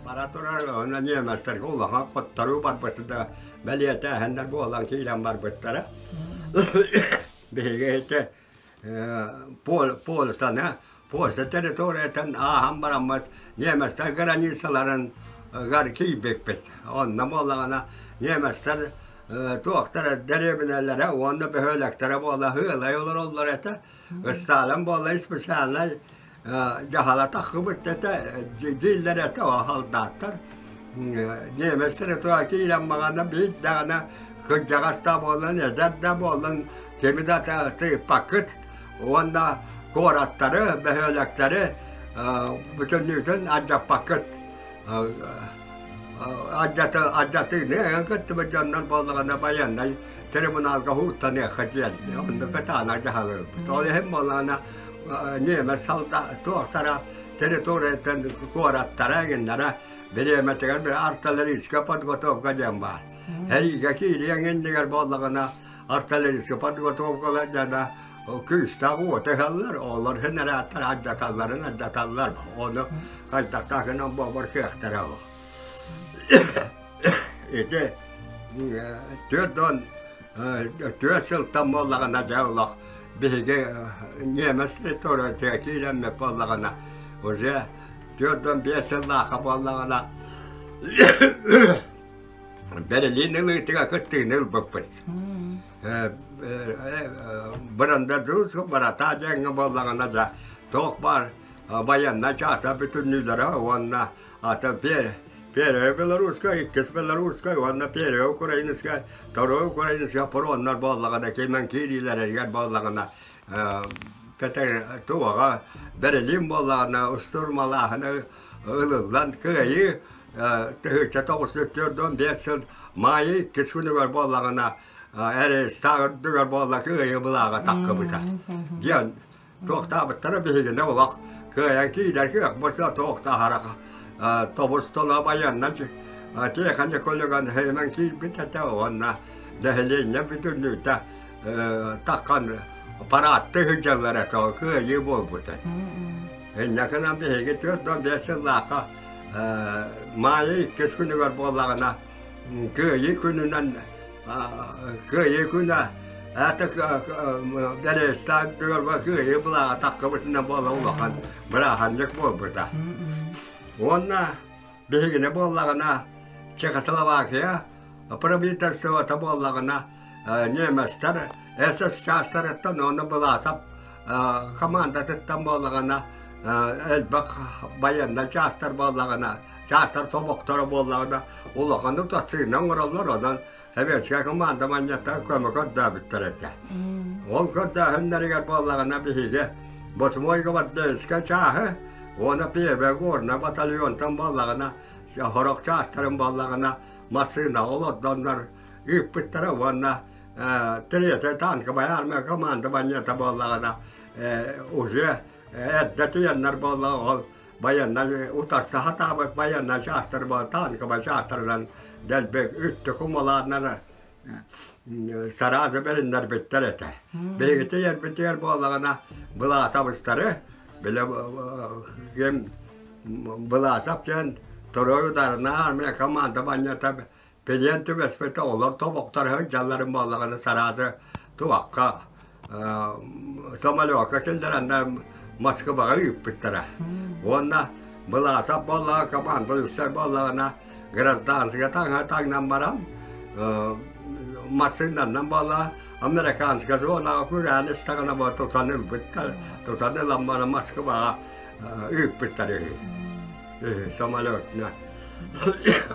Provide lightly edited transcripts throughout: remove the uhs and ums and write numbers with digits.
Бара турар онно немецтэргэ улахан хотторуу барбыта да бэлиэтээһиннэр буолан киирэн барбыттара. Биһиги ити полосаны Польша территориятын ааһан бараммыт немецтэр границаларын гар киирбиппит. Онно буоллаҕына немецтэр туохтара дэриэбинэлэрэ уонна бөһүөлэктэрэ буола ыалай олороллор этэ. Ыстаалан буолла специальнай дьаһала таххыбыт этэ, дииллэр этэ о солдаттар. Немецтэр тура киирэн маҕана биир даҕаны кырдьаҕас да буолан, эдэр да буолан кими да тыыппаккыт уонна куораттары, бөһүөлэктэри бүтүннүүтүн алдьаппаккыт. Алдьатыыны кыттыбыт дьоннор буоллаҕына байыаннай трибуналга ууттаныахха диэн оннук кытаанах дьаһалыырбыт. Ол иһин буоллаҕына немец туохтара территорияттан куораттара эҥиннэрэ бириэмэтигэр bir артиллерийская подготовка диэн баар. Эриигэ киириэҥ иннигэр буоллаҕына артиллерийская подготовкалар дьана күүстээх уоту ыһаллар, олор генератор алдьаталларын алдьаталлар. Ону хайдахтаах гынан буолар кыахтара ол. Ити 44 сылтан буоллаҕына дьэ олох биһиги немец территориятыгар киирэммит буоллаҕына уже 45 сыллаахха буоллаҕына Берлин ылыытыгар кыттыыны ылбыппыт. Брандердуус барата диэҥҥэ буоллаҕына да туох баар байыаннай чааса бүтүннүүлэрэ уонна ата Первая Белорусская, иккис Белорусская уонна Первая Украинская, Второй Украинская фроннар буоллаҕына кимэн киириилэригэр буоллаҕына Петер туоҕа Берлин буоллаҕына устурмалааһыны ылыллан кыайыы 1945 сыл маайы иккис күнүгэр буоллаҕына Эрестаах үрдүгэр буолла кыайыы былааҕа таххыбыта диэн туохтаабыттара биһигини олох кыайан киирэр кыах босо туохтааһара тобус тола байыаннай тиэхэньэ көлөгөн хеймэн киирбит этэ уонна нэһилиэнньэ бүтүннүүтэ таххан параадты сылдьаллар этэ кыайыы буолбута. Иннакынан биһиги 45 сыллаахха Маайа иккис күнүгэр буоллаҕына Кыайыы күнүнэн Кыайыы күнэ это Бэрэстаан күгэрбэ кыайыы былааҕа таххыбытынан буола улахан бырааһанньык буолбута. Уонна биһигини буоллаҕына Чехословакия правительствота буоллаҕына немецтэр СС чаастарыттан уонна Былаасап командатыттан буоллаҕына элбэх байыаннай чаастар буоллаҕына чаастар тобохторо буоллаҕына улаханы тасыына оҥороллор онон советскай команда манньата көмө көрдөөбүттэр этэ. Ол көрдөөһүннэригэр буоллаҕына биһиги восьмой гвардейскай чааһы уонна первый горный батальонтан буоллаҕына сорох чаастарын буоллаҕына массыына олордоннор ыыппыттара уонна третья танковая армия командованиета буоллаҕына уже эрдэ тиийэннэр буоллаҕа ол байыаннай утарса сатаабыт байыаннай чаастар танковай чаастарынан дэлби үттү кумалааннар сараазы бэриннэрбиттэр этэ. Биһигити эрбитигэр буоллаҕына Былаасабыстары бile ким Былаасап диэн Второй ударная армия командованиета Билиэн түбэспитэ олор тобохтор сылдьалларын буоллаҕына сараазы туохха самолёкка киллэрэннэр Москваҕа ыыппыттара. Уонна Былаасап буоллаҕа команда үксэ буоллаҕына гражданскай таҥаһы таҥнан баран массыынанан буолла американскай зонаҕа күрээн истэҕинэ бу тутан ылбыттар тутан ылан баран Москваҕа ыыппыттар үһү самолетна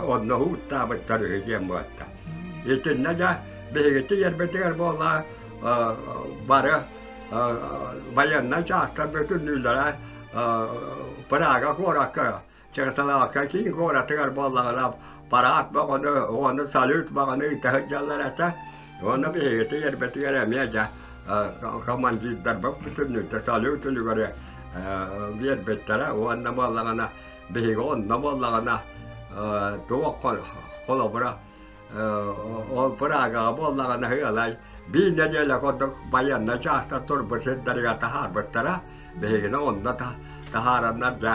онно ууттаабыттар үһү диэн буолта. Итиннэ дьэ биһигити ербитигэр буолла бары байыаннай чаастар бүтүннүүлэрэ Прага куоракка Чехословакия киин куоратыгар буоллаҕына парад бөҕөнү уонна салют бөҕөнү ыыта сылдьаллар этэ. Уонна биһигити ербитигэр эмиэ дьэ командирдарбыт бүтүннүүтэ салют үлүгэрэ биэрбиттэрэ уонна буоллаҕына биһиги онно буоллаҕына туох холобура ол Прагаҕа буоллаҕына ыалай биир нэдиэлэ курдук байыаннай чаастар турбут сирдэригэр таһаарбыттара биһигини онно таһаараннар дьэ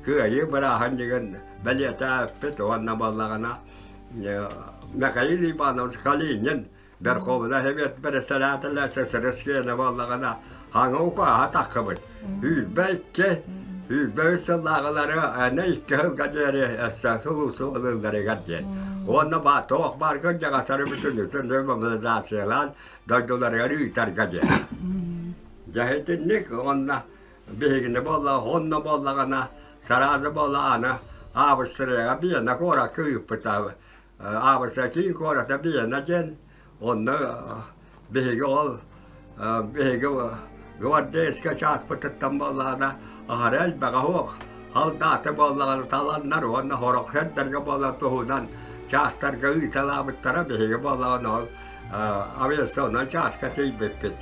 кыайыы бырааһынньыгын бэлиэтээппит уонна буоллаҕына Михаил Иванович Калинин Верховнай Совет бэрэссэдээтэлэ СССР буоллаҕына хаҥа укааһа таххыбыт. 22, 23 сыллааҕылары аны икки сылга диэри өссө сулуусу ылылларыгар диэн. Уонна туох баар кырдьаҕастары бүтүннүтүн мобилизациялаан дойдуларыгар ыытарга диэн. Дьэ итинник уонна биһигини буолла, онно буоллаҕына сараазы буолла аны Аабыстырыйаҕа Биена куоракка ыыппыта. Аабыстырыйа киин куората Биена диэн онно биһиги ол биһиги гвардейскай чааспытыттан буоллаҕына аһара элбэҕэ суох халдааты буоллаҕына таланнар уонна сорох сирдэргэ буолар туһунан чаастарга ыыталаабыттара биһиги буоллаҕына ол авиационнай чааска тиийбиппит.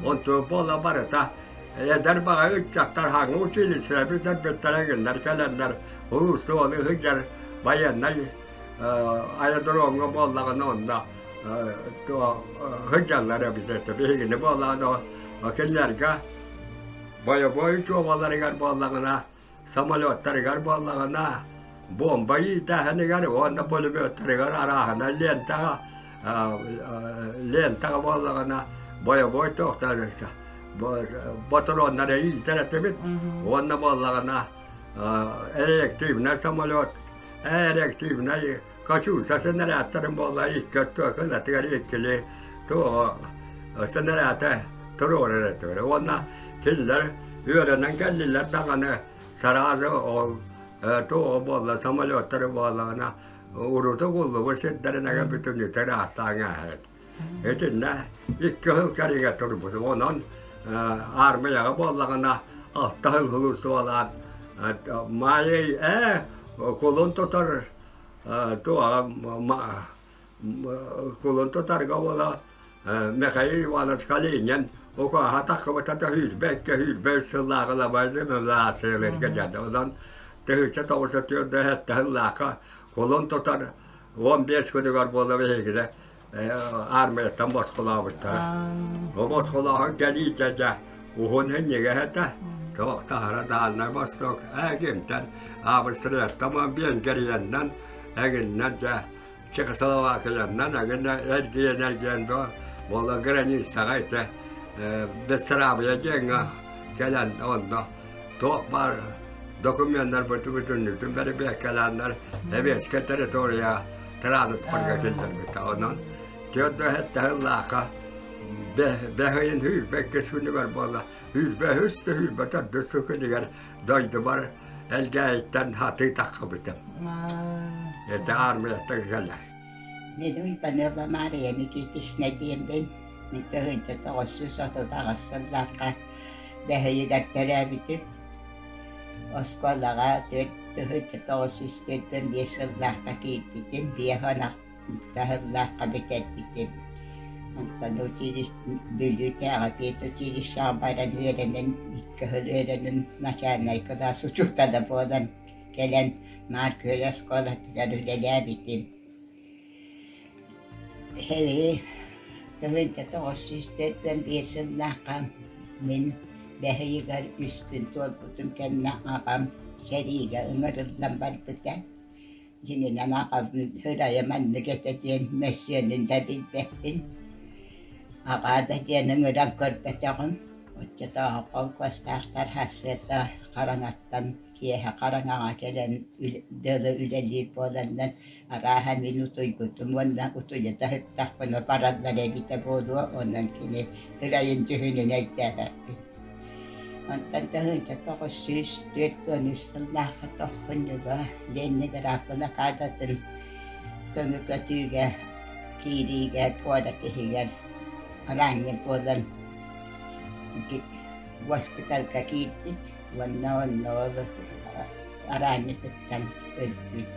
Онту буола барыта эдэр баҕайы ыччаттар хаҥы училищены бүтэрбиттэрэ гыннар кэлэннэр улууска ол ыһыдьар байыаннай аэродромҥа буоллаҕына онно сылдьаллар эбит этэ. Биһигини буоллаҕына кинилэргэ бойобуой учуобаларыгар буоллаҕына самолеттарыгар буоллаҕына бомба иитээһинигэр уонна пулеметтарыгар арааһына лентаҕа лентаҕа буоллаҕына бойобуой туохтар ботуруоннары иитэр этибит уонна буоллаҕына реактивнай самолет реактивнай Качуша сэнэрээттэрин буолла икки өттүгэр кынатыгар иккили туоҕа сэнэрээтэ туруорар этилэр уонна кинилэр үөрэнэн кэллилэр даҕаны сразу ол туоҕа буолла самолеттары буоллаҕына уруту куллубут сирдэринэгэ бүтүннүтэ ыраастаан ааһар Итиннэ икки сыл кэриҥэ турбутум. Онон аармыйаҕа буоллаҕына алта сыл сулууспалаан Маайый ээ кулун тутар туоҕа кулун тутарга буола Михаил Иванович Калинин укааһа таххыбыта 122 123 сыллааҕы лабайдын дьэ онон 1997 сыллаахха кулун тутар 15 күнүгэр буола биһигини аармыйаттан босхолообуттара. Бу босхолооһун кэлиитэ дьэ уһун иннигэ этэ. Туох таһара дааннай бостуок ээгимтэн Аабыстырыаттан Венгрияннан эҥиннэн дьэ Чехословакияннан эҥин эргийэн эргийэн буола границаҕа ити Бессарабия диэҥҥэ кэлэн онно туох баар докуменнар бүтүннүүтүн бэрэбиэркэлээннэр Эбиэскэ территория тырааныспарга киллэрбитэ. Онон 47 сыллаахха бэһыйын 22 күнүгэр буолла 23 да 24 күнүгэр дойдубар Элгээйиттэн хатыы таххыбытым. Это армияттан кэлэр. Мен Уйбанова Мария Никитична диэммин, мин 1938 сыллаахха бэһыйыгар төрөөбүтүм. Оскуолаҕа 4945 сыллаахха киирбитим, 56 сыллаахха бүтэрбитим. Онтон Бүлүүтээҕи педучилищеҕа баран үөрэнэн, икки сыл үөрэнэн начальнай кылаас учуутала буолан кэлэн Маар Күөл оскуолатыгар үлэлээбитим. Эһиги 1945 сыллаахха мин бэс ыйыгар үспүн туолбутум кэннэ аҕам сэриигэ ыҥырыллан барбыта. Дьиҥинэн аҕам ырайа маннык этэ диэн мөссүөнүн да билбэппин. Аҕаа да диэн ыҥыран көрбөтөҕүм. Оччотооҕу холкуостаахтар сарсыарда хараҥаттан Киэһэ хараҥаҕа кэлэн дылы үлэлиир буоланнар, арааһа мин утуйбутум уонна утуйа да сыттахпына бараллар эбитэ буолуо, онон кини ырайын дьүһүнүн өйдөөбөппүн. Онтон 1943 сыллаахха тохсунньуга Ленинград блокадатын көҥү көтүүгэ киириигэ куорат иһигэр араанньы буолан госпитальга киирбит уонна онно ол араанньытыттан өлбүт.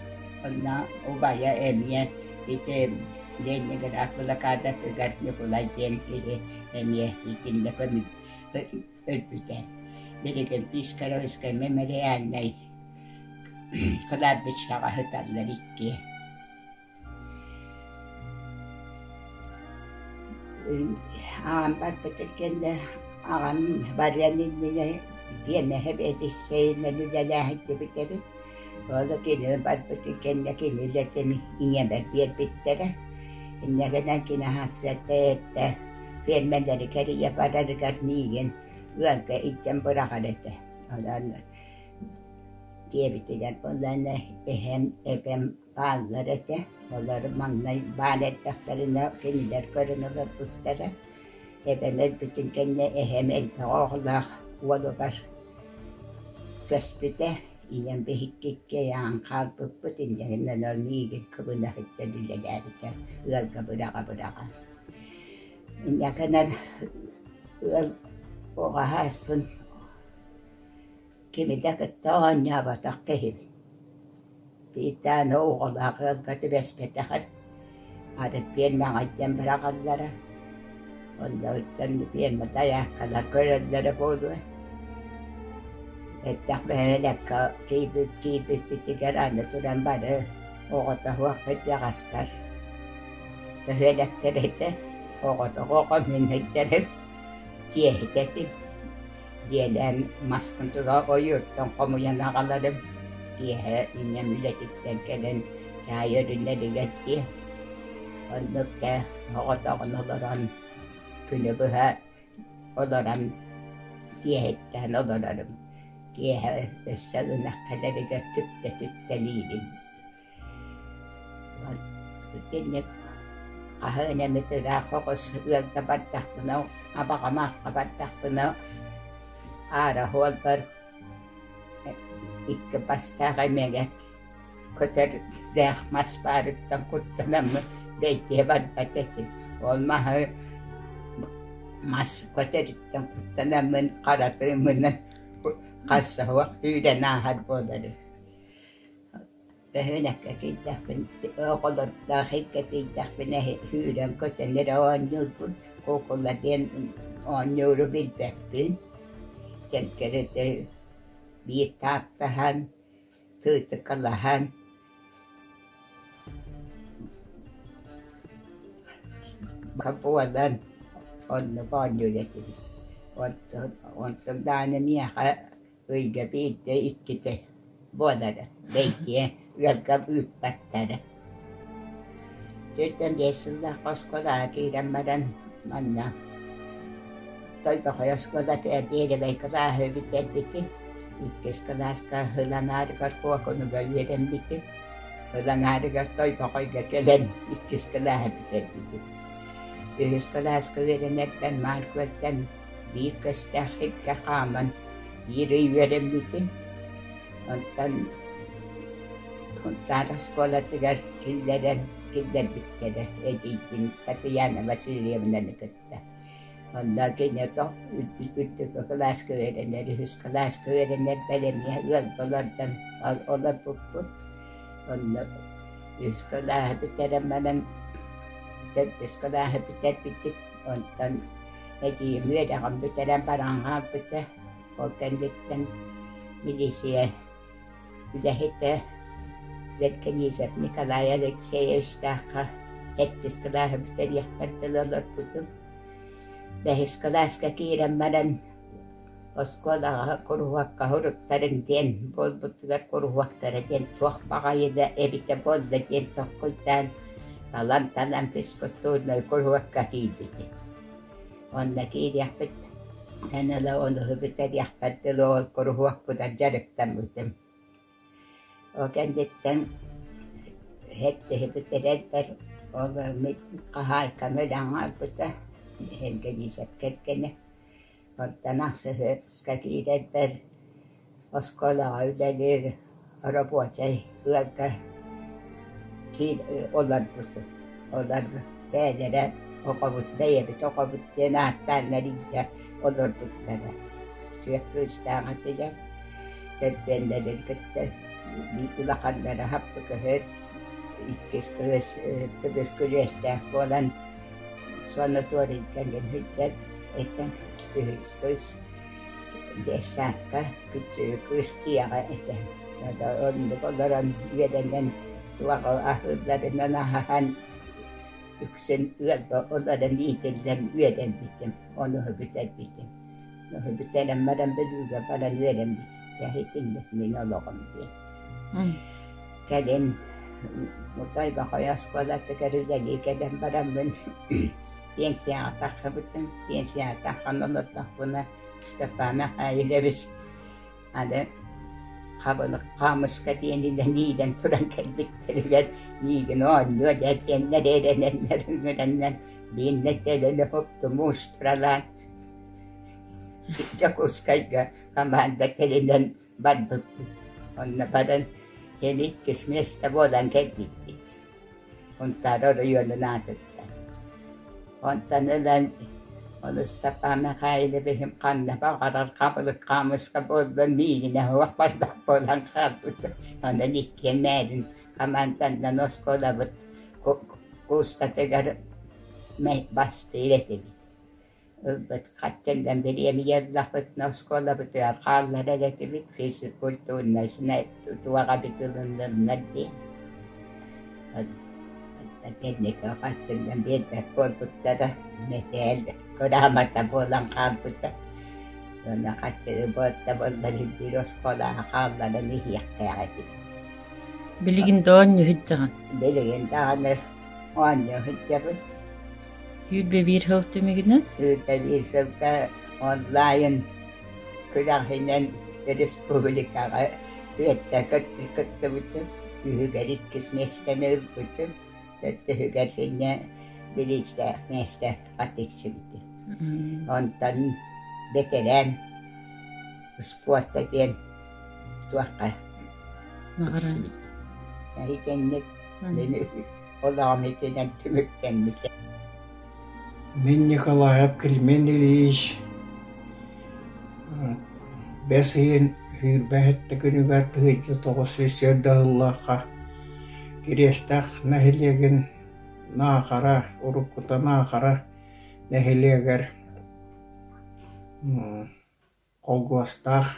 Онно убайа эмиэ ити Ленинград блокадатыгар Ньукулай диэн киһи эмиэ итиннэ өлбүтэ. Билигин Пискаревскай мемориальнай кладбищеҕа сыталлар икки. Аҕам барбытын кэннэ аҕам барыан иннинэ биэмэһэ эдиссэйинэн үлэлээһин эбит. Ол кини барбытын кэннэ кини үлэтин ийэбэр биэрбиттэрэ. Инньэ гынан кини сарсыарда эрдэ фермэлэри кэрийэ барарыгар миигин ыалга илдьэн быраҕар этэ. Онон дьиэбитигэр буоллаҕына эһэм, эбэм бааллар этэ. Олор маҥнай баар эрдэхтэринэ кинилэр көрөн олорбуттара. Эбэм өлбүтүн кэннэ эһэм элбэх оҕолоох уолугар көспүтэ. Ийэм биһикки иккиэйэҕин хаалбыппыт, инньэ гынан ол миигин кыбына сылдьан үлэлээбитэ, ыалга быраҕа-быраҕа. Инньэ гынан ыал оҕо ааспын кими да кытта оонньооботох киһибин. Биирдээн оҕолоох ыалга түбэспэтэҕим. Арыт пиэрмэҕэ илдьэн быраҕаллара. Оннуттан пиэрмэ дайааккалар көрөллөрө буолуо. Элбэх бөһүөлэккэ киирбит киирбиппитигэр аны туран бары оҕото суох кырдьаҕастар бөһүөлэктэр этэ. Оҕотох оҕо мин сылдьарым, дьиэһит этим. Дьиэлээн маспын тула ойууртан хомуйан аҕаларым. Киэһэ ийэм үлэтиттэн кэлэн чаай өрүнэригэр диэн. Оннук да оҕотоҕун олорон күнү быһа олорон киэһэттээн олорорум. Киэһэ өссө ынах кэлэригэр түптэ түптэлиирим. Итинник хаһан эмит ыраах оҕус ыалга бардахпына, абаҕам аахха бардахпына, аара суолбар икки бастаах эмэгэт көтөрдөөх мас баарыттан куттанаммын бэйдиэ барбат этим. Ол маһы мас көтөрүттэн куттанаммын хара тыыммынан харса суох сүүрэн ааһар буоларым. Бөһүөлэккэ киирдэхпин, оҕолордоох иһиккэ тиийдэхпинэ сүүрэн-көтөн эрэ оонньуурбун, куукула диэн оонньууру билбэппин. Кэнкэрэтэ биир тааттаһан, тыытыкалаһан буолан оннук оонньуур этибит. Онтон онтон даҕаны миэхэ ыйга биирдэ иккитэ буолара бэйдиэ ыалга ыыппаттара. 45 сыллаах оскуолаҕа киирэн баран манна Тойбохой оскуолатыгар биэрэбэй кылааһы бүтэрбитим. Иккис кылааска Ыланаарыгар Куокунуга үөрэммитим. Ыланаарыгар Тойбохойго кэлэн иккис кылааһы бүтэрбитим. Үһүс кылааска үөрэнэрбэр Маар Күөлтэн биир көстөөх сиргэ хааман биир ый үөрэммитим. Онтон Сунтаар оскуолатыгар киллэрэн киллэрбиттэрэ эдьиийбин Татьяна Васильевнаны кытта. Онно кини үрдүкү кылааска үөрэнэр, үһүс кылааска үөрэнэр бэлэмҥэ ыалга олордон олорбуппут. Онно үһүс кылааһы бүтэрэн баран төрдүс кылааһы бүтэрбитим. Онтон эдьиийим үөрэҕин бүтэрэн баран хаалбыта. Ол кэнниттэн милиция үлэһитэ Зеркенисов Николай Алексеевичтаахха сэттис кылааһы бүтэриэхпэр дылы олорбутум. Бэһис кылааска киирэн баран оскуолаҕа куруһуокка суруттарыҥ диэн буолбутугар куруһуоктара диэн туох баҕайы да эбитэ буолла диэн толкуйдаан талан-талан физкультурнай куруһуокка киирбитим. Онно киириэхпит эн ыла онуһу бүтэриэхпэр дылы ол куруһуокпунан дьарыктаммытым. Ол кэнниттэн сэттиһи бүтэрэрбэр ол хаһаайкам өлөн хаалбыта, Энгелисэп кэргэнэ. Онтон ахсыска киирэрбэр оскуолаҕа үлэлиир рабочай ыалга олорбутум. Олор бэйэлэрэ оҕобут, бэйэбит оҕобут диэн ааттааннар илдьэ олорбуттара. Түөрт кыыстаах этилэр. Төрдүөннэрин кытта биир улаханнара хаппыкыһыт, иккис кыыс туберкулезтээх буолан сонотуоруйга сылдьар этэ. Үһүс кыыс детсадка кыыс тиэҕэ этэ. Оннук олорон үөрэнэн туох аһыылларынан аһаһан үксүн ыалга олорон иитиллэн үөрэммитим, онуһу бүтэрбитим. Бүтэрэн баран Бүлүүгэ баран үөрэммитим. Итинник мин олоҕум диэн. Кэлин Тойбохой оскуолатыгар үлэлии кэлэн бараммын пенсияҕа тахсыбытым. Пенсияҕа тахсан олордохпуна Степан Михайлович аны хабылык хаамыска диэнинэн иилэн туран кэлбиттэригэр миигин оонньуо дэ диэннэр эрэнэннэр ыҥыраннар биирнэ кэлэн уһуктуму устуралаан Дьокуускайга команда тэринэн барбыппыт. Онно баран кини иккис миэстэ буолан кэлбиппит. Сунтаар оройуонун аатыттан. Онтон ылан ону Степан Михайловиһым ханна баҕарар хабылык хаамыска буоллун миигинэ суох барбах буолан хаалбыта. Онон иккиэн мээрин команданнан оскуолабыт куустатыгар бастыыр этибит. Ылбыт хаттыллан бириэмийэ ыллахпытына оскуолабытыгар хаалларар этибит физкультурнай туох эбит ылынныннар диэн. Кэнники хаттыллан биэрбэт буолбуттара, мэтээл кыраамата буолан хаалбыта. Уонна хаччы буолта буоллар биир оскуолаҕа хаалларан иһиэхтээх этибит. Билигин да оонньуу сылдьаҕын? Билигин даҕаны оонньуу сылдьабын. 21 сыл түмүгүнэн? 21 сылга онлайн күрэҕинэн республикаҕа түөртэ кыттыбытым, үһүгэр иккис миэстэни ылбытым, төрдүһүгэр инньэ бириистээх миэстэ тиксибитим. Онтон бэтэрээн спорта диэн туохха тиксибитим. Итинник мин олоҕум итинэн түмүктэммитэ. Мин Николаев Климент Ильич бэс ыйын сүүрбэ күнүгэр 1900 сыллаахха Кириэстээх нэһилиэгин Наахара, уруккута Наахара нэһилиэгэр Холкуостаах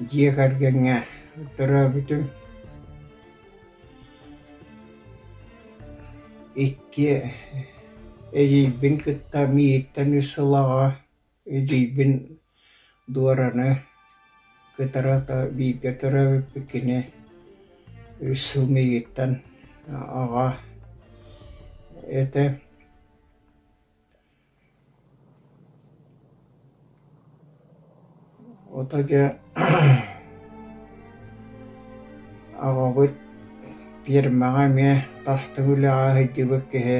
дьиэ кэргэҥҥэ төрөөбүтүм. Икки эдьиийбин кытта миигиттэн үс сыл аҕа эдьиийбин Дуораны кытары бииргэ төрөөбүппүт кини үс сыл миигиттэн аҕа этэ. Ото дьэ аҕабыт пиэрмэҕэ эмиэ тастыҥ үлэҕэ сылдьыбыт киһи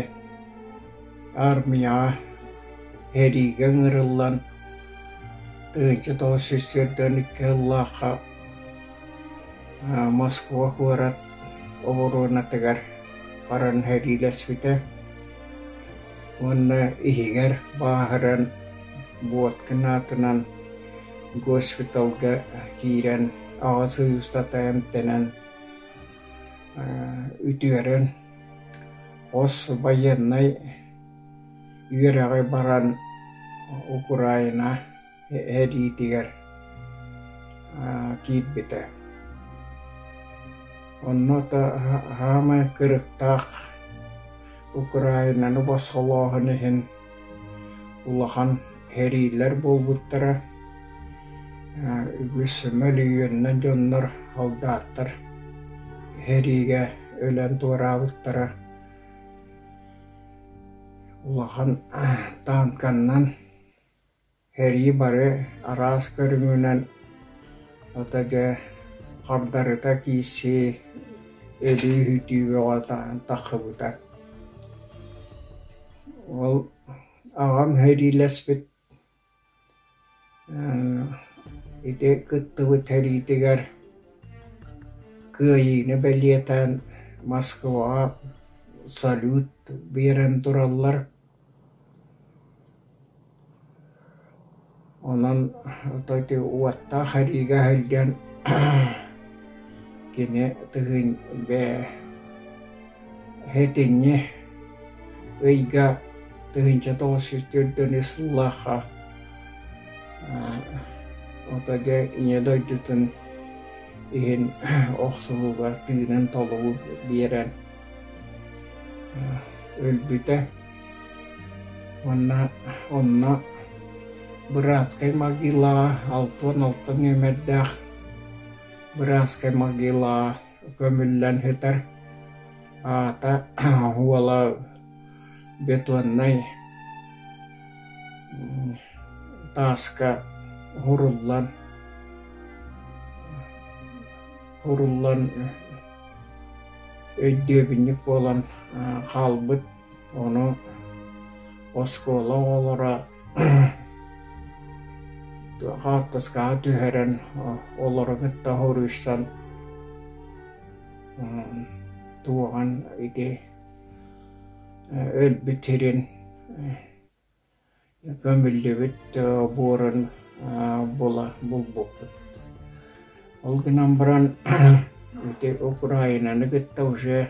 аармыйаҕа сэриигэ ыҥырыллан 1942 сыллаахха Москва куорат оборуонатыгар баран сэриилэспитэ уонна иһигэр бааһыран Боткин аатынан госпиталга киирэн аҕыс ый устата эмтэнэн үтүөрэн хос байыаннай үөрэҕи баран Украина эриитигэр киирбитэ. Онно саамай кырыктаах Украинаны босхолооһун иһин улахан сэриилэр буолбуттара. Үгүс мөлүйүөнүнэн дьоннор, солдааттар сэриигэ өлөн туораабыттара. Улахан таанканнан Сэрии бары араас көрүҥүнэн ото дьэ хардарыта киирсии, өлүү-сүтүү бөҕө тахсыбыта. Ол аҕам сэриилэспит ити кыттыбыт сэриитигэр Кыайыыны бэлиэтээн Москваҕа салют биэрэн тураллар. Онон ити уоттаах эриигэ сылдьан кини тыһыын сэтинньи ыйга 1944 сыллаахха ото дьэ Ийэ дойдутун иһин охсуһууга тыынын толугу биэрэн өлбүтэ уонна онно Братскай могилаҕа 66 нүөмэрдээх Бырааскай могилаҕа көмүллэн сытар. Аата уола бетоннай тааска уһуруллан уһуруллан өйдүөбүнньүк буолан хаалбыт. Ону оскуола оҕолоро хаартыскаҕа түһэрэн олору кытта хоруйсан туоҕан ити өлбүт сирин Көмүллүбүт буорун була булбуппут. Ол гынан баран ити Украинаны кытта уже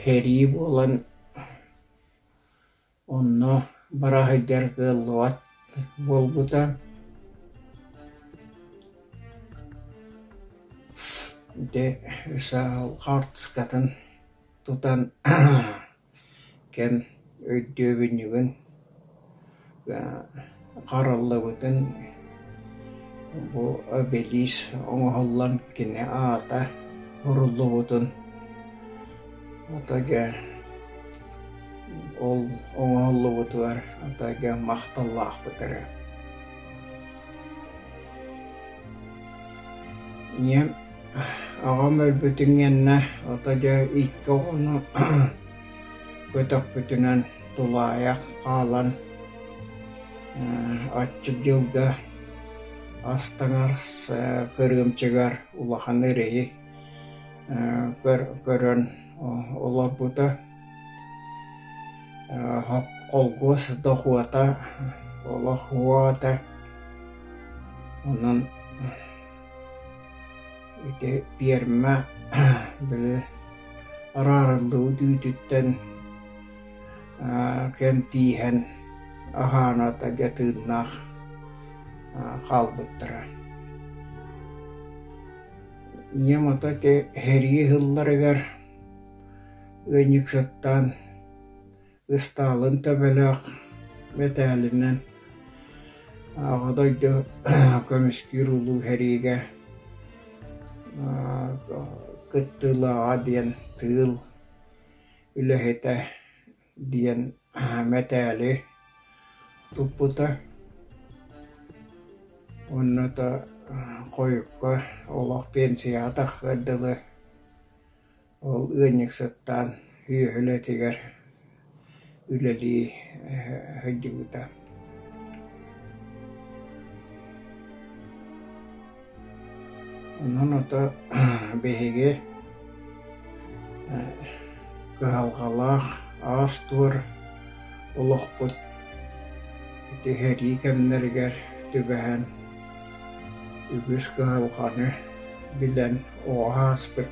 сэрии буолан онно бара сылдьар кыаллыбат буолбута. Ити хаартыскатын тутан кэм өйдүөбүнньүгүн хараллыбытын бу обелиск оҥоһуллан кини аата суруллубутун ото дьэ ол оҥоһуллубутугар ото дьэ махталлаахпыт эрэ. Ийэм Аҕам өлбүтүн кэннэ ото дьэ икки оҕону көтөхпүтүнэн тулаайах хаалан аччык дьылга ас таҥар кырыымчыгар улахан эрэйи көрөн олорбута. Холкуос дохуота олох уота онон Ити пиэрмэ били араарыллыбыт үүтүттэн кэм тииһэн аһааната дьэ тыыннаах хаалбыттара. Ийэм ото ити сэрии сылларыгар ыанньыксыттаан Ыстаалын төбөлөөх мэтээлинэн Аҕа дойду көмүскүүр улуу сэриигэ кыттыылааҕа диэн тыыл үлэһитэ диэн мэтээли туппута. Уонна да хойукка олох пенсияҕа тахсыар дылы Ол ыанньыксыттаан үөһэ үлэтигэр үлэлии сылдьыбыта. Онон ото биһиги кыһалҕалаах аас-туор олохпут ити сэрии кэмнэригэр түбэһэн үгүс кыһалҕаны билэн оҕо ааспыт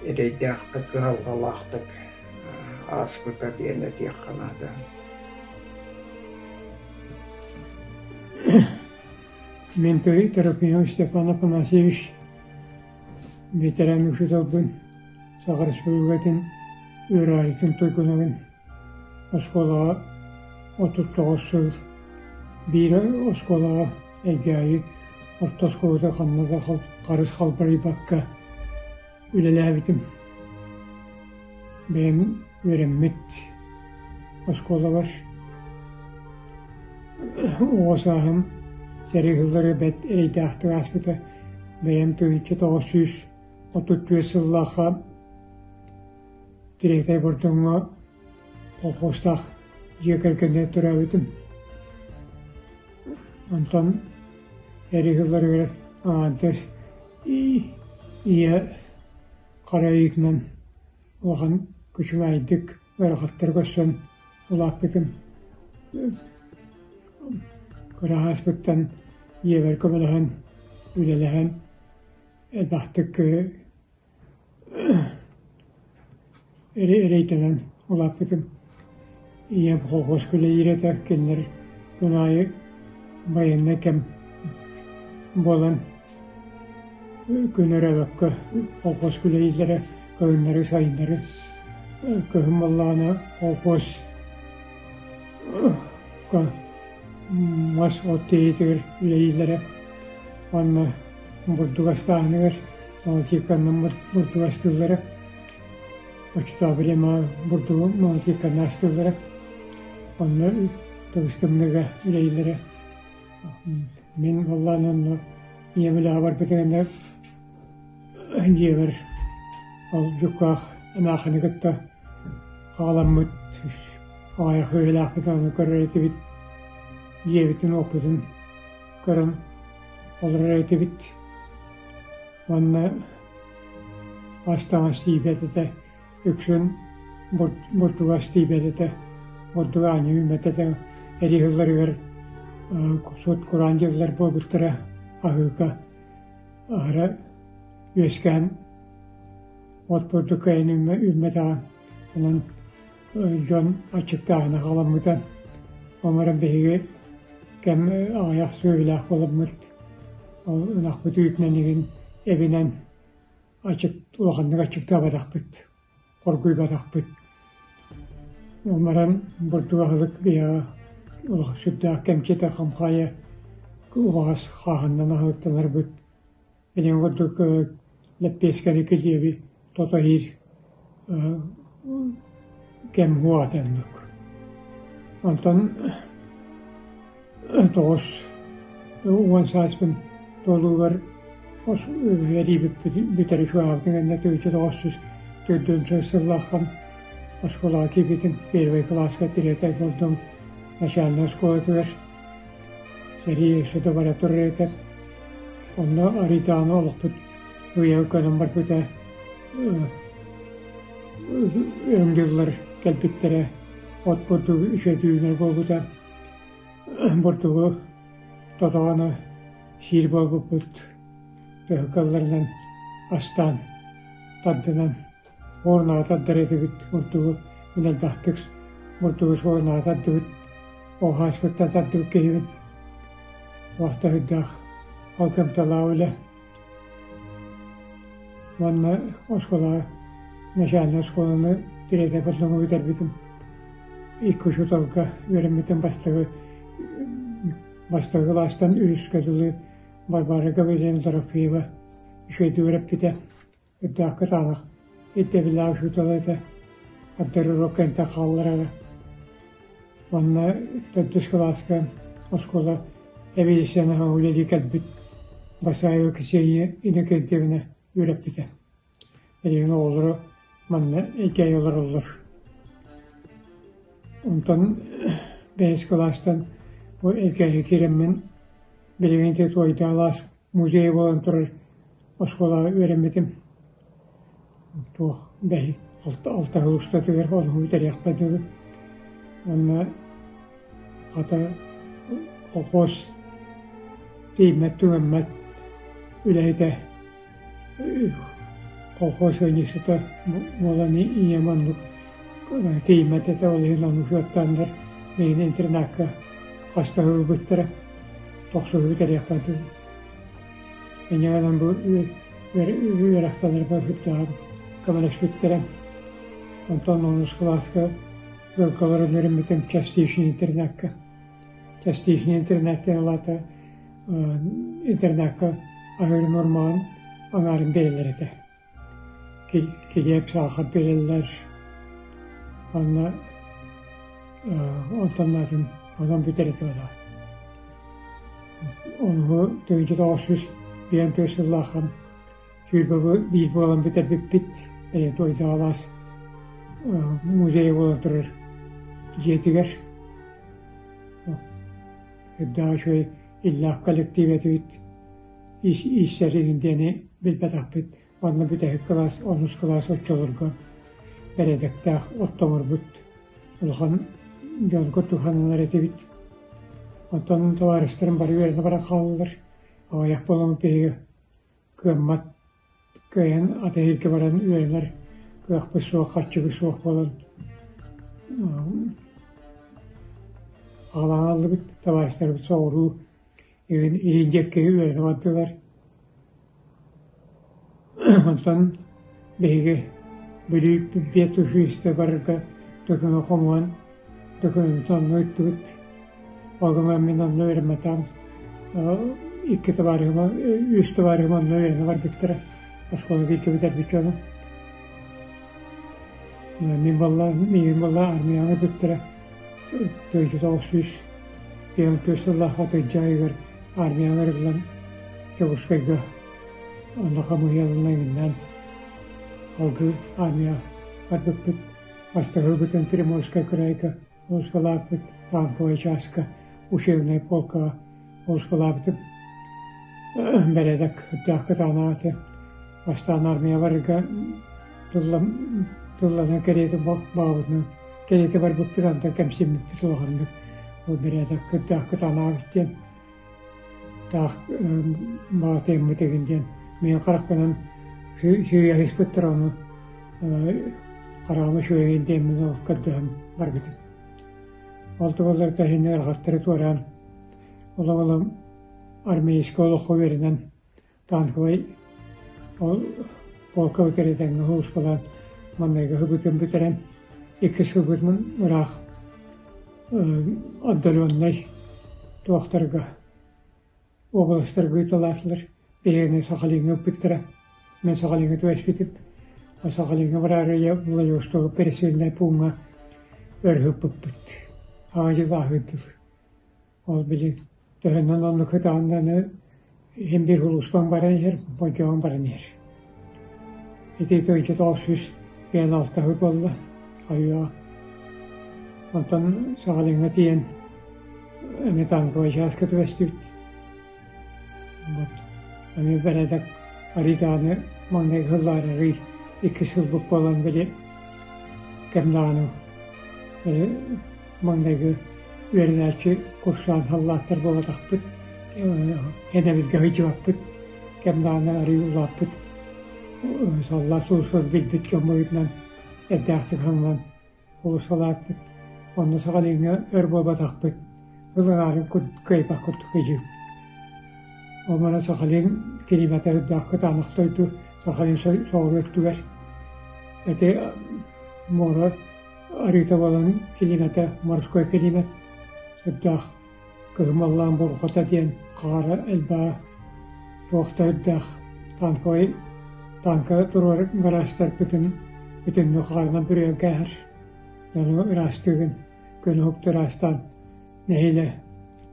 эрэйдээхтик, кыһалҕалаахтык ааспыта диэн этиэххэ наада. Мин Трофимов Степан Афанасьевич ветеран учууталбын, Саха Республикатын үөрэҕириитин туйгунабын. Оскуолаҕа 39 сыл биир оскуолаҕа Элгээйи орто оскуолата ханна да харыс халбарыйбакка үлэлээбитим. Бэйэм үөрэммит оскуолабар оҕо сааһым сэрии сылларыгар бэрт эрэйдээхтик ааспыта. Бэйэм 1934 сыллаахха Тириэтэй Бордоҥҥо колхозтаах дьиэ кэргэнигэр төрөөбүтүм. Онтон эрии сылларыгар аҥаардас ийэ хара ыйытынан улахан күчүмэҕэйдик ыарахаттары көрсөн улааппытым. Кыра ааспыттан ийэбэр көмөлөһөн, үлэлэһэн элбэхтик Эрэйдэнэн улааппытым. Ийэм колхозка үлэлиир этэ, кинилэр күн аайы байыаннай кэм буолан күн өрөөбөккө колхозка үлэлииллэрэ, кыһыннары, сайыннары. Кыһын буоллаҕына колхоз мас от тиэйиитигэр үлэлииллэрэ. Уонна Бурдук астааһыныгар молотилканнан бурдук астыыллара. Оччотооҕу время бурдугу молотилканан астыыллара. Онно тыбыс-тымныыга үлэлииллэрэ. Мин буоллаан онно ийэм үлэҕэ барбытыгар дьиэбэр ол дьуккаах эмээххини кытта хааламмыт аҕыйах үйэлээхпит ону көрөр этибит. Дьиэбитин-уоппутун көрөн олорор этибит. Уонна ас-таҥас тиийбэт этэ, үксүн бурдук ас тиийбэт этэ, бурдук аанньа үүммэт этэ. Эрии сылларыгар сут кураан дьыллар буолбуттара, аһыыка аһара үөскээн от бурдук кыайан үүммэтэҕэ. Онон дьон аччыктааһына халаммыта. Ол эрэн биһиги кэм аҕыйах сүөһүлээх буоламмыт, ол ынахпыт үүтүнэн игин эбинэн ачык улаханнык аччыктаабатахпыт, хоргуйбатахпыт. Ол баран бурдук аһылык биһиэхэ улахан сүрдээх кэмчитэ хамхаайа убаҕас хааһыннан аһылыктанарбыт. Билигин курдук лэппиэскэни килиэби тото иһир кэм уоҕа оннук. Онтон 90 сааспын туолуугар эриибит бүтэр үчүгэйбитин кэннэ 1994 сыллаахха оскуолаҕа киирбитим. Первый кылааска тириэтэ буолдум начальнай оскуолатыгар. Сэрии өссө да бара турар этэ. Онно арыйдаҕына олохпут ыйа көрөн барбыта өҥ дьыллар кэлбиттэрэ, от бурдук үчүгэйдик буолбута. Бурдугу тотоҕону сиир буолбуппут. Төһө кыалларынан астаан, тардынан Уорнаҕа тардар этибит бурдугу мин элбэхтик бурдугу суорнаҕа тардыбыт оҕоһааспыттан тардыбыт киһибин. Туох да сүрдээх алгымталаах үлэ. Уонна оскуолаҕа начальнай оскуоланы тириэтэ бурдугу бүтэрбитим. Икки учууталга үөрэммитим бастакы бастакы кылаастан үһүскэ дылы Варвара Гаврильевна Дорофеева үчүгэйдик үөрэппитэ. Үрдээх кытаанах ирдэбиллээх учуутала этэ, ардары кэнтэ хаалларара. Уонна төрдүс кылааска оскуола эбиэссэни үлэлии кэлбит Басаева Ксения Иннокентьевна үөрэппитэ. Билигин оҕолоро манна иккиэн олороллор. Онтон бэһис кылаастан бу Элгээйи киирэммин билигин ити Туойдаалаас музей буолан турар оскуолаҕа үөрэммитим. Туох бэһи алта сыл устатыгар ону бүтэриэхпэр дылы. Уонна хата колхоз тииймэт-түгэммэт үлэһитэ колхоз ыанньыксыта буолан ийэм оннук тиийиммэт этэ, ол иһин ону суоттааннар миигин интернакка хаста ылбыттара, тохсуһу бүтэриэхпэр дылы. Инньэ гынан бу үөрэхтэнэрбэр сүрдээҕин көмөлөспүттэрэ. Онтон онус кылааска ыалга үөрэммитим частичный интернакка. Частичный интернат диэн улаата интернакка аһыыр нормаҕын аҥаарын биэрэллэр этэ. Килиэп, саахар биэрэллэр. Уонна онтон атын онон бүтэр этэ бала. Онуһу 1994 сыллаахха 21 буолан бүтэрбиппит. Туойдаалаас музей буолан турар дьиэтигэр. Үрдээх үчүгэй иллээх коллектив этибит. Ииссэр иһин диэни билбэтэхпит. Уонна бүтэһик кылаас, онус кылаас оччолорго бэрээдэктээх оттомурбут улахан дьон курдук сананар этибит. Онтон табаарыстарым бары үөрэнэ баран хааллылар. Аҕыйах буоламмыт биһиги кыаммат кыайан атыыһырга баран үөрэнэр кыахпыт суох, харчыбыт суох буолан аҕалаан аҕаллыбыт, табаарыстарбыт соҕуруу илин диэки үөрэтэ бардылар. Онтон биһиги Бүлүү педучилище барарга документ хомуйан докумеммытын онно ыыттыбыт. Ол гынан мин онно үөрэммэтэҕим. Икки табаарыһым, үс табаарыһым онно үөрэнэ барбыттара. Оскуола бииргэ бүтэрбит дьонум. Мин буолла, миигин буолла армияҕа ыыппыттара. 1954 сыллаахха атырдьах ыйыгар армияҕа ыҥырыллан Дьокуускайга онно хамыыһыйаланан иҥиннээн алгыы армия барбыппыт. Бастакыбытын Приморскай кыраайга Муусукалаабыт танковай чааска, учебнай полкаҕа муусукалаабытым. Бэрээдэк үрдээх кытаанах этэ. Бастаан армия барарга тылланан кэриэтэ баҕабытынан кэриэтэ барбыппыт, онтон кэмсиммиппит улаханнык. Ол бэрээдэк үрдээх кытаанах эбит диэн таах баҕатыйаммыт игин диэн мин харахпынан сыыйаһыспыттар ону хараҕым үчүгэйин диэммин ол көрдөһөн барбытым. Ол туһалар таһын ыарахаттары туораан улам-улам армейскай олоххо үөрэнэн танковай ол полка бүтэрэ сулууспалаан маҥнайгы сылбытын бүтэрэн иккис сылбытын ыраах отдаленнай туохтарга уобаластарга ыыталаатылар. Биһигини Сахалиҥҥа ыыппыттара. Мин Сахалиҥҥа түбэспитим. Сахалиҥҥа бараары Владивосток пересыльнай пууҥҥа өр ыыппыппыт. Аҕа ааһыырдылар. Ол били төһөннөн оннук ытааннаны иһин биир улууспан баран иһэр, болдьоҕун баран иһэр. Ити 1996 сыл буолла, хайыаҕа. Онтон Сахалиҥҥа тиийэн эмиэ танковай чааска түбэстибит. Вот. Эмиэ бэрээдэк арый даҕаны маҥнайгы сыллаары арый икки сылбыт буолан били кэм даҕаны били маҥнайгы үөрэнээччи курсаан саллааттар буолбатахпыт, энэбилгэ сылдьыбаппыт, кэм даҕаны арыый улааппыт саллаат сулууспа билбит дьон быһыытынан эрдээхтик хаҥнан уулуссалааппыт. Онно Сахалиҥҥа өр буолбатахпыт, ылынаарын кыайбат курдук ыйыыбыт. Ол манан Сахалин климата үрдээх кытаанах дойду, Сахалин соҕуруу өттүгэр ити муора арыыта буолан килиимэтэ морской килиимэт сүрдээх кыһымаллаан бурҕата диэн хаара элбэҕэ туох да үрдээх танковай танка туруор гаражтарбытын бүтүннүү хаарынан бүрүйэн кээһэр дьону ыраастыыгын күн уһукту ыраастаан нэһиилэ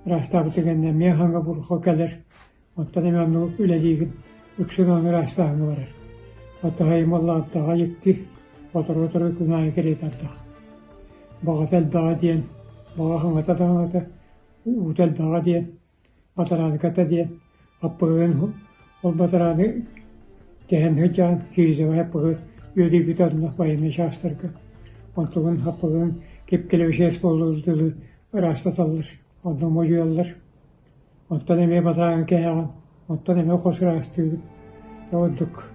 ыраастаабытыҥ кэннэ эмиэ хаҥа бурҕа кэлэр. Оттон эмиэ оннук үлэлиигин, үксүн ону ыраастааһыҥҥа барар. Оттоһоймоллоохтооҕо дьикти, сотору-сотору күн аайы кэриэтэ ардах. Баҕата элбэҕэ диэн, баҕа хаҥата да хаҥата, уута элбэҕэ диэн, батарааныката диэн, аппыгын ол батарааны тэһэн сылдьан кирзевай аппыгы үөдүйбүтэ онно военнай чаастарга. Онтугун аппыгын кип-килэбэчиэс буолуор дылы ыраастаталлар, онно модьуйаллар. Оттон эмиэ батааҥҥа кээһэҕин, оттон эмиэ хос ыраастыыгыт. Ордук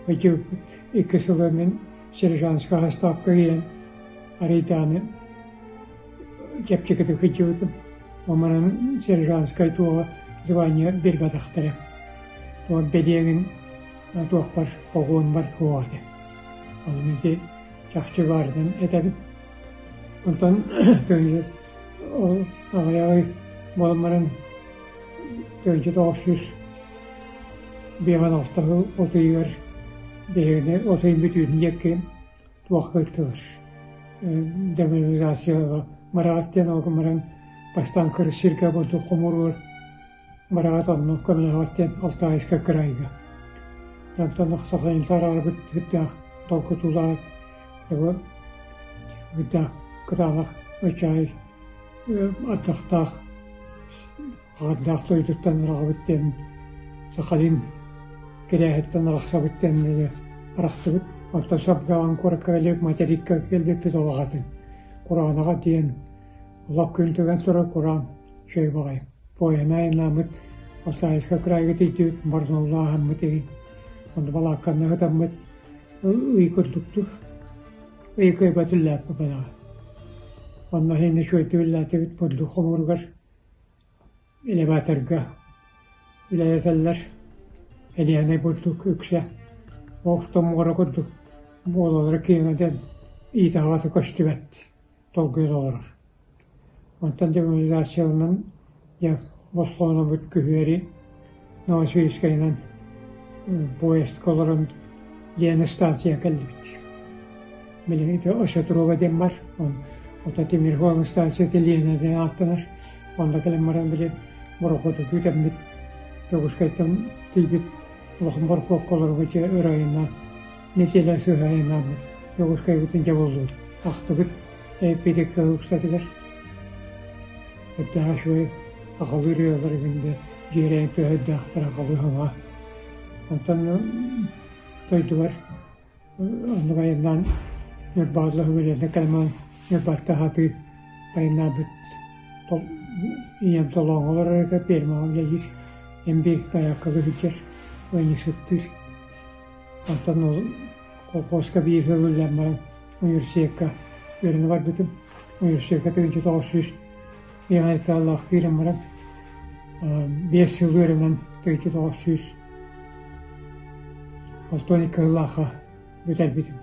ыйдьыбыппыт. Икки сылы мин сержантскай астаапка киирэн арыйдааны чэпчэкитик ыйдьыбытым. Ол манан сержантскай туоҕа звание биэрбэтэхтэрэ. Туох бэлиэҥин туохпар, погонбар суох этэ. Ол мин ити чахчы баарынан этэбин. Онтон ол аҕыйаҕы буолан баран 1996 сыл от ыйыгар биһигини от ыйын бүтүүтүн диэки туохха ыыттылар демобилизацияҕа Мараат диэн ол гынан баран бастаан кырыс сиргэ бурдук хомууругар Мараат онно көмөлөһөҕүт диэн Алтаайыска кыраайга. Онтон Сахалинтан араарбыт сүрдээх долгутуулаах үрдээх кытаанах ычаай ардахтаах хаардаах дойдуттан араҕабыт диэн Сахалин кирээһиттэн арахсабыт диэн арахсыбыт. Онтон Сабгаан куоракка кэлиэк материкка кэлбиппит олох атын. Кураанаҕа диэн олох күн түгэн турар кураан үчүгэй баҕайы. Поеһынан айаннааммыт Алтаайыска кыраайга тиийдибит, Барнаулааһаммыт игин. Онно балаакканна сытаммыт ый курдуктук ый кыайбат үллээппит балаҕа. Онно иһин үчүгэйдик үллээтибит бурдук хомууругар элеваторга үлэлэтэллэр. Элиэнэй бурдук үксэ охто муора курдук буолалара киэҥэтэн иитэ-аҕата көстүбэт толкуйда олорор. Онтон демобилизацияланан дьэ босхолонобут күһүөрү. Новосибирскайынан поездка олорон Лена станция кэллибит. Билигин ити Осетрово диэн бар, ото тимир суолун станцията Лена диэн ааттанар. Онно кэлэн баран били борохуоту күүтэммит Дьокуускайтан тиийбит улахан борохуокка олорго дьэ өр айаннаан нэдиэлэ сыыһа айаннааммыт Дьокуускайбытын дьэ буллубут. Ахтыбыт эппитикка устатыгар Эрдээх үчүгэй аҕалыы ырыалар күндэ дьиэрэйэн төһөрдөөхтөр аҕалыы хаҥа. Онтон дойдубар оннук айаннаан Ньурбаҕа үлэлэнэ кэлэн Ньурбаттан аһатыы айаннаабыт ийэм толооҥҥо олорор этэ, пиэрмэҕэ үлэлиир, эмбиир тайааккалыы сылдьар, ыанньыксыттыыр. Онтон ол колхозка биир сыл үлэлээн баран университекка үөрэнэ барбытым. Университекка 1900 биэс киирэн баран 5 сыл үөрэнэн 1962 сыллаахха бүтэрбитим.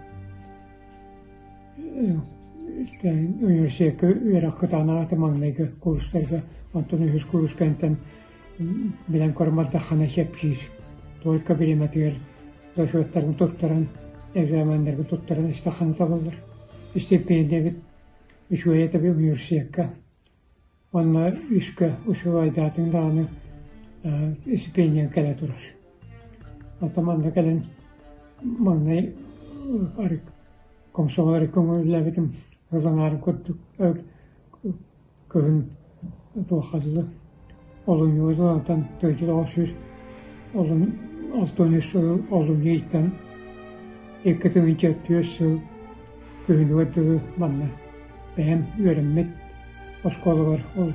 Университекка үөрэх кытаанаҕа этэ маҥнайгы курстарга, онтон үһүс курс кэнниттэн билэн көрөн чэпчиир. Только бириэмэтигэр зачеттарын туттаран, экзаменнаргын туттаран истэххинэ табыллар. Стипендиябит үчүгэй этэ университекка. Уонна үскэ усулуойдаатыҥ даҕаны стипендияҥ кэлэ турар. Оттон манна кэлэн маҥнай комсомол көҥүллээбитим сыл аҥаарын курдук кыһын туохха дылы олунньуга дылы онтон 1900 63 сыл олунньу ыйтан 2004 сыл күһүнүгэр дылы манна бэйэм үөрэммит оскуолабар ол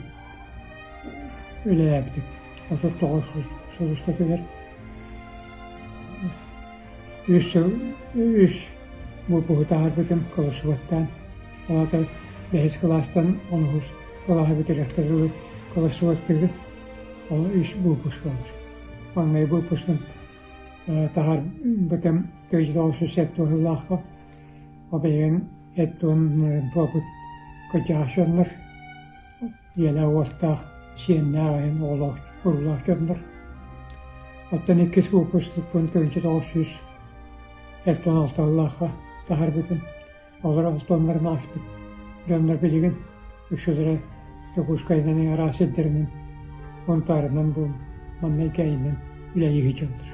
үлэлээбитим 39 сыл устатыгар үс сыл үс выпуһу таһаарбытым кылассыбаттаан ол аата бэһис кылаастан онуһус кылааһы бүтэриэхтэ дылы кылассыбаттыгын ол үс выпуск буолар маҥнай выпускун таһаарбытым 1970 сыллаахха ол билигин эт-туон туопут кырдьаҕас дьоннор ийэлээх уостаах сиэннээх айан оҕолоох уруулаах дьоннор оттон иккис выпускпун 1956 сыллаахха таһаарбытым олор алтоннарын ааспыт дьоннор билигин үксүлэрэ Дьокуускайынан араас сирдэринэн Онтаарынан бу манна кэйинэн үлэлии сылдьаллар.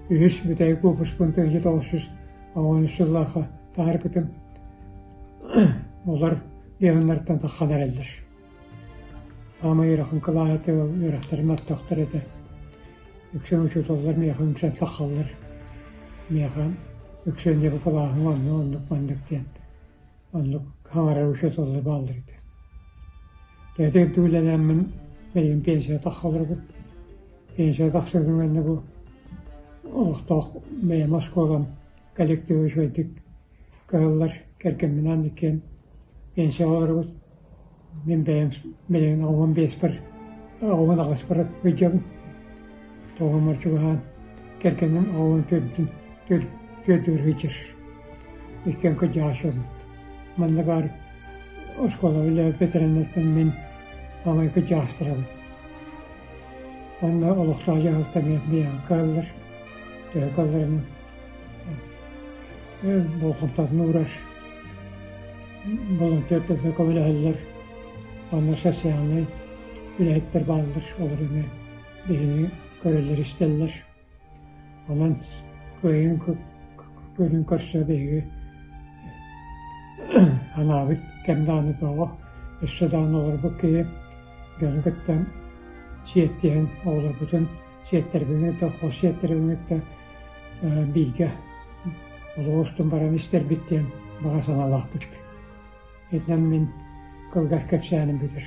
Үһүс бүтэһик выпускпун 1983 сыллаахха таһаарбытым. Олор биэһуннартан таххан эрэллэр. Аама үөрэхин кылааһа үөрэхтэрим ортоохтор этэ. Үксүн учууталлар миэхэ үҥсэн таххаллар. Миэхэ үксүн дьэ бу кылааһыҥ оннук оннук маннык диэн оннук хаҥарар учууталлар бааллар этэ. Ити үлэлээммин билигин пенсия тахха олоробут. Пенсия тахсыбытым кэннэ бу олохтоох бэйэм оскуолам коллектива үчүгэйдик кыһаллар кэргэмминаан иккиэн пенсияҕа олоробут. Мин бэйэм билигин 85-пэр, 68-пар ыйдьабын. Тоҕомор чугаһаан кэргэним 84-үн түөрдүгэр ыйдьар. Иккиэн кырдьаҕас дьоммут. Манна баар оскуола үлэ ветераннартан мин аҕай кырдьаҕастарабын. Уонна олохтоох дьаһалта эмиэ биһиэхэ кыһаллар. Төһө кыалларынан болҕомтотун уурар. Волонтердарга көмөлөһөллөр. Онно социальнай үлэһиттэр бааллар, олор эмиэ биһини көрөллөр-истэллэр. Онон кыайын күнүн көрсө биһиги анаабыт кэм даҕаны бөҕөх, өссө даҕаны олорбут киһи дьону кытта сиэттиһэн оҕолорбутун сиэттэрбин кытта, хос сиэттэрбин кытта бииргэ олох устун баран истэрбит диэн баҕа санаалаахпыт. Итинэн мин кылгас кэпсээним бүтэр.